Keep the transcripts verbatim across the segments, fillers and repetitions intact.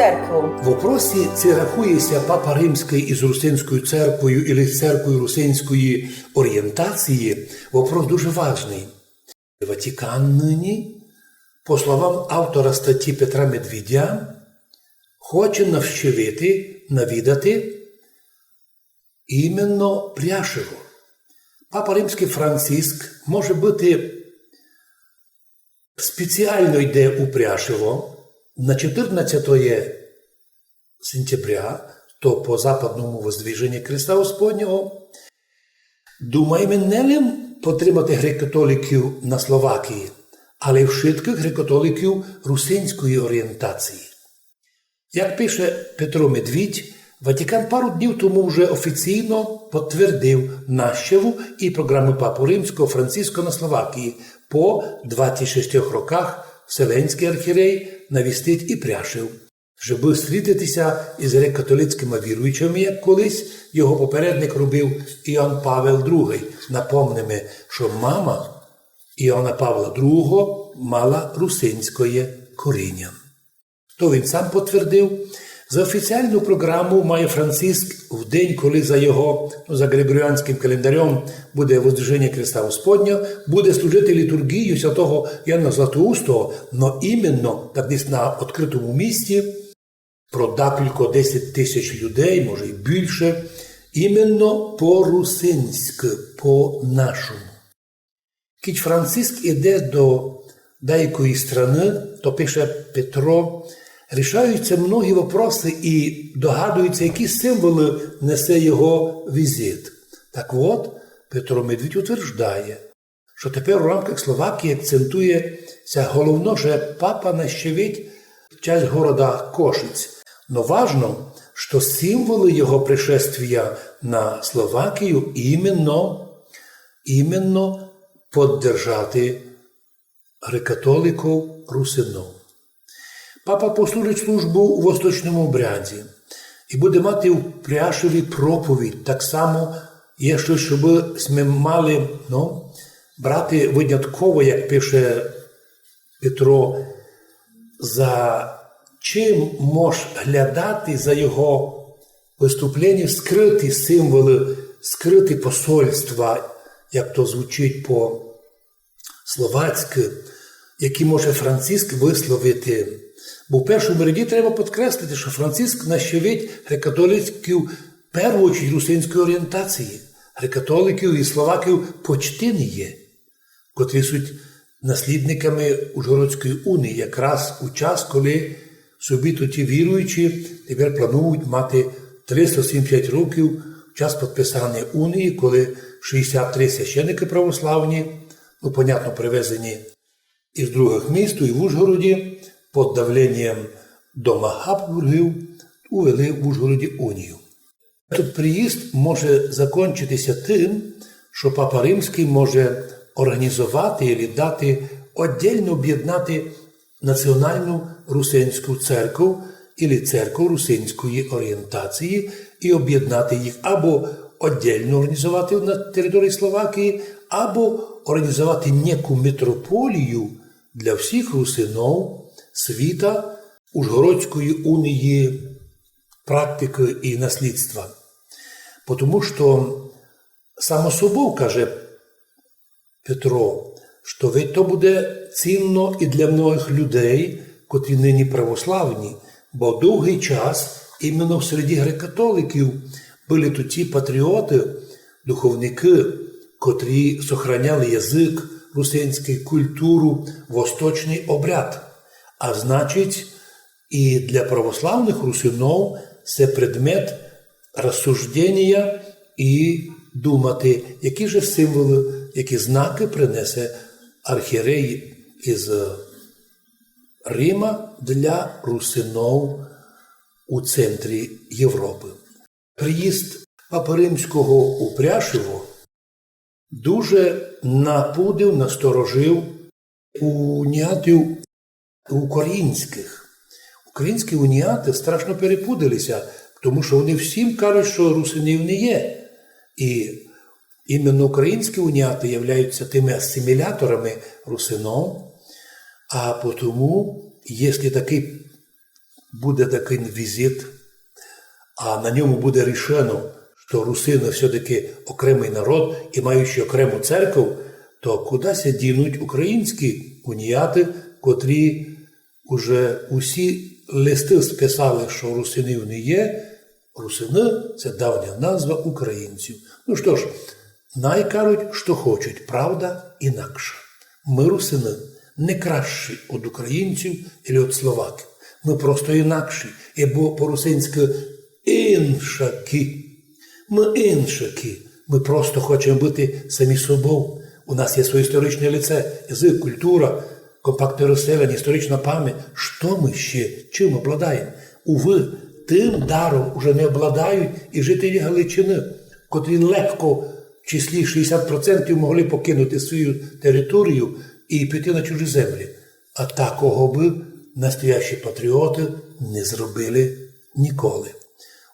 церкву. В вопросі, ци рахує ся папа римськый із русинською церквою или з церквою русинської орієнтації, вопрос дуже важный. Ватикан нині, по словам автора статті Петра Медвідя, хоче навщивити, навідати іменно Пряшево. Папа римськый Франциск, може быти, спеціално йде у Пряшево на чотырнадцятоє сентября, то по западному воздвиженню Христа Господнього. Думаєме не лим потримати греко-католиків на Словакії, але й вшыткых греко-католиків русинської орієнтації. Як пише Петро Медвідь, Ватикан пару днів тому вже офіційно потвердив нащеву і програму папу римського Франциска на Словакії. По двадцять шестьох роках Вселенськый архірей навістить і Пряшев, жебы стрітити ся із греко-католицькыма віруючыма, як колись його попередник робив Іоанн Павел другый. Напомниме, што мама Іоанна Павла другого мала русинськоє коріня. То він сам потвердив. За офіціалну програму має Франциск в день, коли за його, ну, за григоріанськым календарем буде Воздвиження Христа Господня, буде служити літургію святого Яна Златоустого, но іменно так десь на відкрытому місці, про декілько десять тисяч людей, може й більше, іменно по-русинськы, по-нашому. Кідь Франциск іде до деякої страны, то, пише Петро, рішають ся многі вопросы і догадують ся, які символы несе його візит. Так от, Петро Медвідь утверждає, што тепер у рамках Словакії акцентує ся головно, што папа нащивить часть города Кошиць. Но важно, што символы його пришествія на Словакію іменно, іменно поддержати греко-католиков, русинов. Папа послужить службу у восточному обряді і буде мати у Пряшеві проповідь. Так само є штось, што бы сьме мали, ну, брати винятково, як пише Петро, за чим мож глядати за його выступленням скрыті символы, скрыті посольства, як то звучить по словацькы, які може Франциск высловити. Бо в першому ряді треба підкреслити, што Франциск нащивить греко-католиків в першу очередь русинської орієнтації. Греко-католиків і словаків почти не є, котрі суть наслідниками Ужгородської унії, якраз у час, коли собі то ті віруючі тепер планують мати триста сімдесят років в час підписання унії, коли шістдесят три священники православні, ну, понятно, привезені із других міст, і в Ужгороді під давленням дома Габсбургів увели в Ужгороді унію. Тот приїзд може закончити ся тым, што папа римськый може організовати або дати оддільно об'єднати націоналну русинську церкву або церкву русинської орієнтації і об'єднати їх або оддільно організовати на території Словакії, або організовати неку митрополію для всіх русинов світа, Ужгородської унії, практикы і наслідства. Потому што само собов, каже Петро, што ведь то буде цінно і для многых людей, котрі нині православні, бо довгый час іменно в середі греко-католиків были то ті патріоты, духовникы, котрі сохраняли язык русинськый, культуру, восточный обряд. А значить, і для православных русинов се предмет розсужденія і думати, які же символы, які знакы принесе архірей із Рима для русинов у центрі Європы. Приїзд папы Римського у Пряшево дуже напудив, насторожив уніатів українськых. Українські уніаты страшно перепудили ся, тому што вони всім кажуть, што русинів не є. І іменно українські уніаты являються тими асиміляторами русинов. А потому, якщо такый буде такый візит, а на ньому буде рішено, што русины всьо-таки окремый народ і маючи окрему церкву, то куды ся дінуть українські уніаты, котрі уже усі листы списали, што русинів не є, русины — се давня назва українців. Ну што ж, най кажуть, што хочуть, правда інакша. Мы, русины, не кращі од українців или од словаків. Мы просто інакші, або по-русинськы иншакі. Мы иншакі. Мы просто хочеме быти самі собов. У нас є своє історичне лице, язык, культура, компактне розселеня, історична память. Што мы ще, чим обладаєме? Увы, тым даром уже не обладають і жителі Галичины, котрі легко в числі шістдесят процентів могли покинути свою територію і піти на чужі землі. А такого бы настоящі патріоты не зробили ніколи.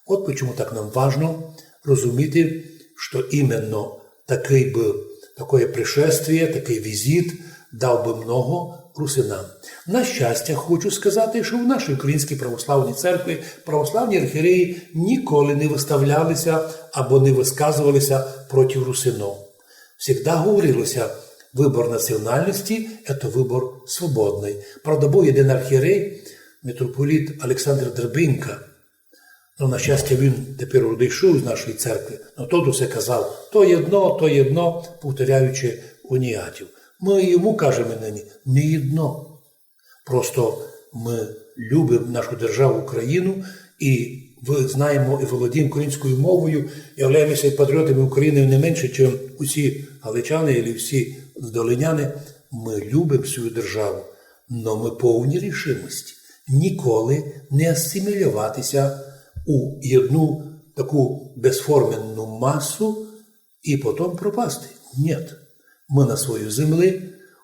От почему так нам важно розуміти, што іменно такый бы, такоє пришествіє, такый візит дав бы много русинам. На щастя, хочу сказати, што в нашій Українській православній церкві православні архієреї ніколи не выставляли ся або не высказовали ся проти русинов. Всегда говорило ся, выбор національности — це выбор свободный. Правда, быв єден архієрей, митрополіт Олександр Дербинька. Ну, на щастя, він тепер одійшов з нашої церкви, но тот усе казав: «То єдно, то єдно», повторяючи уніатів. Мы йому кажеме нині: «Не єдно». Просто мы любиме нашу державу Україну, і вы, знаєме і володієме українською мовою, являєме ся патріотами України не менше, чим усі галичани или всі долиняни. Мы любиме свою державу, но мы повні рішимости ніколи не асимілювати ся у єдну таку безформенну масу і потом пропасти. Нєт. Мы на своїй землі,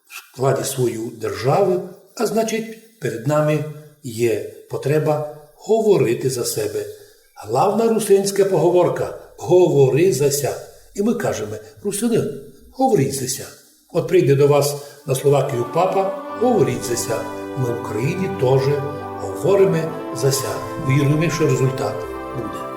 в складі своєї державы, а значить, перед нами є потреба говорити за себе. Главна русинська поговорка: «Говори за ся». І мы кажеме: «Русины, говоріть за ся». От прийде до вас на Словакію папа, говоріть за ся. Мы в Україні тоже говориме за ся. Віруєме, што результат буде.